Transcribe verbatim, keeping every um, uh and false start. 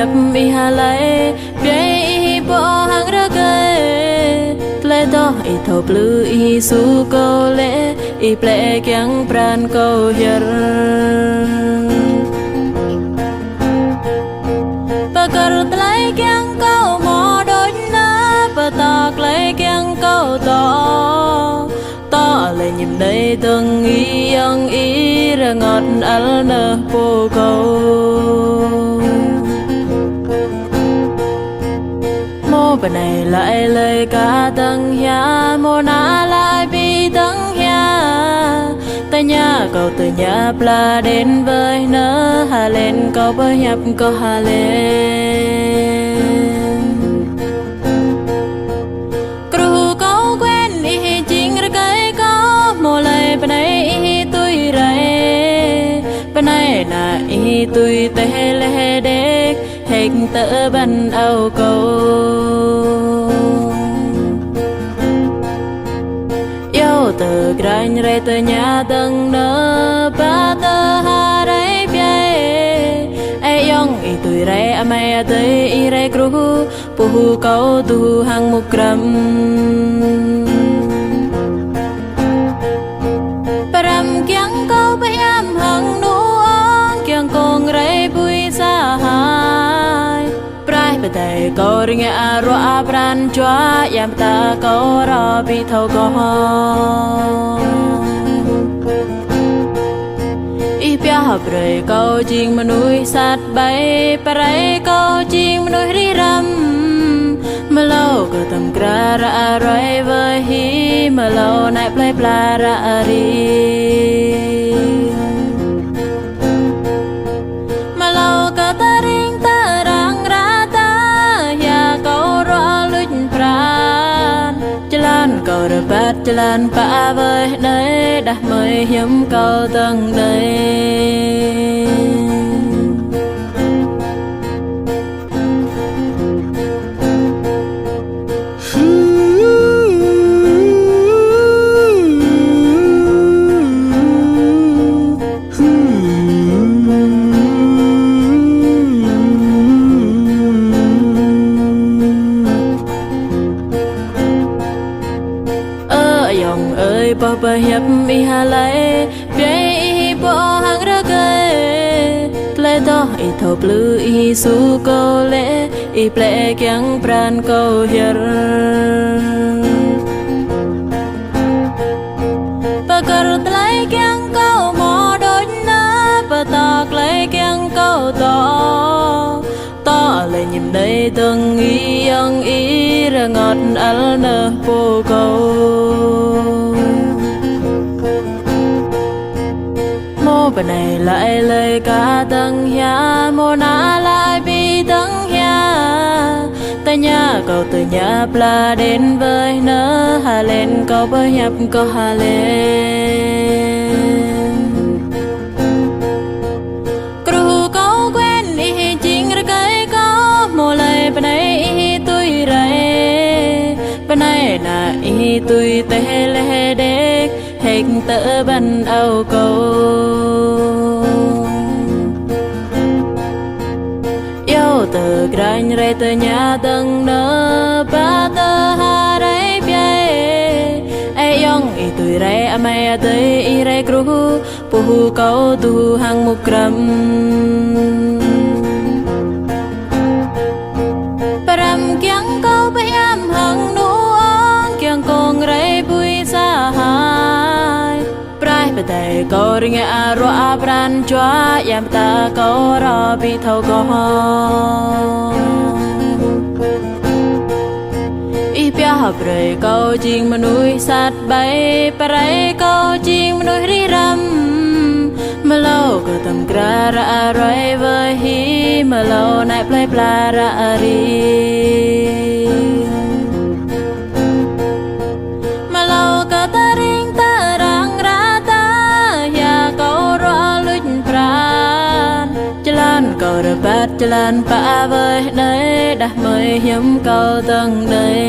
Ih hlơi, biă ih pô hăng rơgơi, tơlơi adoh ih thâo plư ih su kâo lĕ, ih plĕ kiăng pran kâo hiăr. Pơkơ̆r tơlơi kiăng kâo hmâo đôč nă, pơtô tơlơi kiăng kâo tŏ. Tŏ lĕ ñim đơi dơ̆ng ih, yŏng ih rơngot ăl nơh pô kâo. Hmâo bơnai lăi lơi kah dơ̆ng hiam, hmâo nă lăi pi dơ̆ng hiam. Tơña kâo tơña pla đen wơih nơh, hơlen kâo pơhiăp kâo hơlen. Kru kâo kuen ih jing rơkơi kâo, hmâo lơi bơnai ih tui rai. Bơnai nă ih tui teh leh đek, hek tơ băn ao kâo. Iâu tơ kranh rai tơña dơ̆ng nơh, ba tơ ha rai biă. Ơi yŏng ih tui rai, amai adơi ih rai kru, pơhu kâo tuh hăng mŭk krăm. Pơrăm kiăng kâo pơhiam hăng nu ong, kiăng kông rai bui sa hai. Prai pơdai kâo rơngiă ruă pran jua, yam ta kâo rơbit thâo kâo. Ih pioh brơi kâo jing mơnuih sat ƀai, prai kâo jing mơnuih rĭh răm. Mơlâo kơ tăm kra ră ruai wơh hĭ, mơlâo nai plơi pla ră rĭ. Mơlâo kơ tơring tơrang ră ta, hia kâo ruă luč pran. Jơlan kâo rơbat, jơlan pă wơh anai, đah mơi hiam kâo dơ̆ng anai. Ơ ayŏng ơi, boh pơhiăp ih hlơi, biă ih pô hăng rơgơi. Tơlơi adoh ih thâo plư ih su kâo lĕ, ih plĕ kiăng pran kâo hiăr. Pơkơ̆r tơlơi kiăng kâo hmâo đôč nă, pơtô tơlơi kiăng kâo tŏ. Tŏ lĕ ñim đơi dơ̆ng ih, yŏng ih rơngot ăl nơh pô kâo. Hmâo bơnai lăi lơi kah dơ̆ng hiam, hmâo nă lăi pi dơ̆ng hiam. Tơña kâo tơña pla đen wơh nơh, hơlen kâo pơhiăp kâo hơlen. Kru kâo kuen ih jing rơkơi kâo, hmâo lơi bơnai ih tui rai. Bơnai nă ih tui teh leh đek, hek tơ băn ao kâo. Iâu tơ kranh rai tơña dơ̆ng nơh, ba tơ ha rai biă. Ơi yŏng ih tui rai, amai adơi ih rai kru, pơhu kâo tuh hăng mŭk krăm. Pơrăm kiăng kâo pơhiam hăng nu ong, kiăng kông rai bui sa hai. Prai pơdai kâo rơngiă ruă pran jua, yam ta kâo rơbit thâo kâo. Ih pioh brơi kâo jing mơnuih sat ƀai, prai kâo jing mơnuih rĭh răm. Mơlâo kơ tăm kra ră ruai wơh hĭ, mơlâo nai plơi pla ră rĭ. Mơlâo kơ tơring tơrang ră ta, hia kâo ruă luč pran. Jơlan kâo rơbat, jơlan pă wơh anai, đah mơi hiam kâo dơ̆ng anai.